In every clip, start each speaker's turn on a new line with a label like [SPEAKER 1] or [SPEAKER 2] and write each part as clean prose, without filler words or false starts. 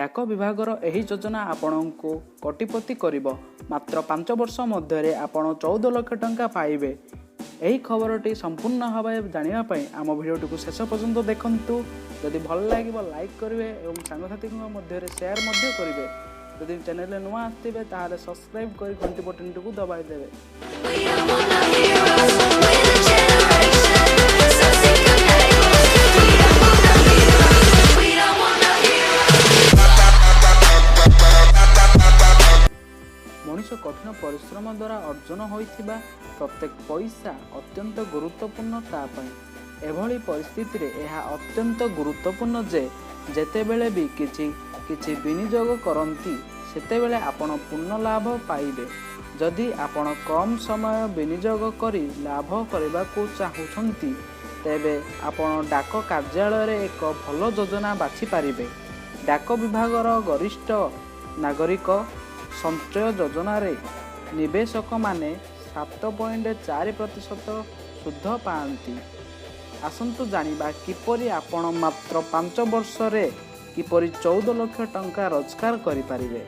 [SPEAKER 1] ଡାକ ବିଭାଗର ଏହି ଯୋଜନା ଆପଣଙ୍କୁ କୋଟିପତି କରିବ। ମାତ୍ର 5 ବର୍ଷ ମଧ୍ୟରେ ଆପଣ 14 ଲକ୍ଷ ଟଙ୍କା ପାଇବେ। ଏହି ଖବରଟି ସମ୍ପୂର୍ଣ୍ଣ ଭାବେ ଜାଣିବା ପାଇଁ ଆମ ଭିଡ଼ିଓଟିକୁ ଶେଷ ପର୍ଯ୍ୟନ୍ତ ଦେଖନ୍ତୁ। ଯଦି ଭଲ ଲାଗିବ ଲାଇକ୍ କରିବେ ଏବଂ ସାଙ୍ଗସାଥୀଙ୍କ ମଧ୍ୟରେ ସେୟାର ମଧ୍ୟ କରିବେ। ଯଦି ଚ୍ୟାନେଲରେ ନୂଆ ଆସିଥିବେ ତାହେଲେ ସବସ୍କ୍ରାଇବ୍ କରି ଘଣ୍ଟି ବଟନଟିକୁ ଦବାଇ ଦେବେ।
[SPEAKER 2] We don't want no hero.
[SPEAKER 1] ମଣିଷ କଠିନ ପରିଶ୍ରମ ଦ୍ୱାରା ଅର୍ଜନ ହୋଇଥିବା ପ୍ରତ୍ୟେକ ପଇସା ଅତ୍ୟନ୍ତ ଗୁରୁତ୍ୱପୂର୍ଣ୍ଣ ତା ପାଇଁ। ଏଭଳି ପରିସ୍ଥିତିରେ ଏହା ଅତ୍ୟନ୍ତ ଗୁରୁତ୍ୱପୂର୍ଣ୍ଣ ଯେ ଯେତେବେଳେ ବି କିଛି କିଛି ବିନିଯୋଗ କରନ୍ତି ସେତେବେଳେ ଆପଣ ପୂର୍ଣ୍ଣ ଲାଭ ପାଇବେ। ଯଦି ଆପଣ କମ୍ ସମୟ ବିନିଯୋଗ କରି ଲାଭ କରିବାକୁ ଚାହୁଁଛନ୍ତି ତେବେ ଆପଣ ଡାକ କାର୍ଯ୍ୟାଳୟରେ ଏକ ଭଲ ଯୋଜନା ବାଛିପାରିବେ। ଡାକ ବିଭାଗର ବରିଷ୍ଠ ନାଗରିକ ସଞ୍ଚୟ ଯୋଜନାରେ ନିବେଶକମାନେ 7.4% ସୁଧ ପାଆନ୍ତି। ଆସନ୍ତୁ ଜାଣିବା କିପରି ଆପଣ ମାତ୍ର 5 ବର୍ଷରେ କିପରି 14 ଲକ୍ଷ ଟଙ୍କା ରୋଜଗାର କରିପାରିବେ।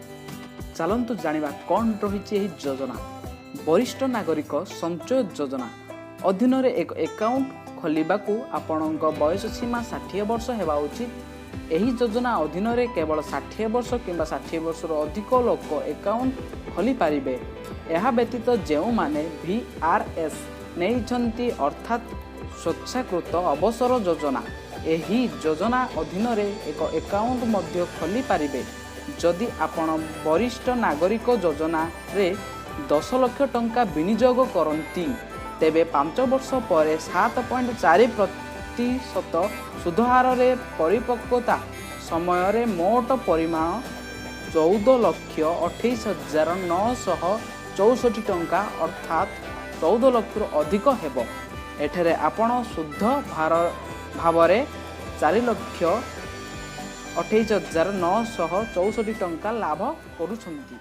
[SPEAKER 1] ଚାଲନ୍ତୁ ଜାଣିବା କ'ଣ ରହିଛି ଏହି ଯୋଜନା। ବରିଷ୍ଠ ନାଗରିକ ସଞ୍ଚୟ ଯୋଜନା ଅଧୀନରେ ଏକ ଆକାଉଣ୍ଟ ଖୋଲିବାକୁ ଆପଣଙ୍କ ବୟସ ସୀମା 60 ବର୍ଷ ହେବା ଉଚିତ। ଏହି ଯୋଜନା ଅଧୀନରେ କେବଳ 60 ବର୍ଷ କିମ୍ବା 60 ବର୍ଷରୁ ଅଧିକ ଲୋକ ଆକାଉଣ୍ଟ ଖୋଲିପାରିବେ। ଏହା ବ୍ୟତୀତ ଯେଉଁମାନେ ଭି ଆର୍ ଏସ୍ ନେଇଛନ୍ତି ଅର୍ଥାତ୍ ସ୍ୱେଚ୍ଛାକୃତ ଅବସର ଯୋଜନା, ଏହି ଯୋଜନା ଅଧୀନରେ ଏକ ଆକାଉଣ୍ଟ ମଧ୍ୟ ଖୋଲିପାରିବେ। ଯଦି ଆପଣ ବରିଷ୍ଠ ନାଗରିକ ଯୋଜନାରେ 10 ଲକ୍ଷ ଟଙ୍କା ବିନିଯୋଗ କରନ୍ତି ତେବେ 5 ବର୍ଷ ପରେ 7.4% ସୁଧ ହାରରେ ପରିପକ୍ୱତା ସମୟରେ ମୋଟ ପରିମାଣ 14,28,964 ଟଙ୍କା ଅର୍ଥାତ୍ 14 ଲକ୍ଷରୁ ଅଧିକ ହେବ। ଏଠାରେ ଆପଣ ସୁଧ ଭାବରେ 4,28,964 ଟଙ୍କା ଲାଭ କରୁଛନ୍ତି।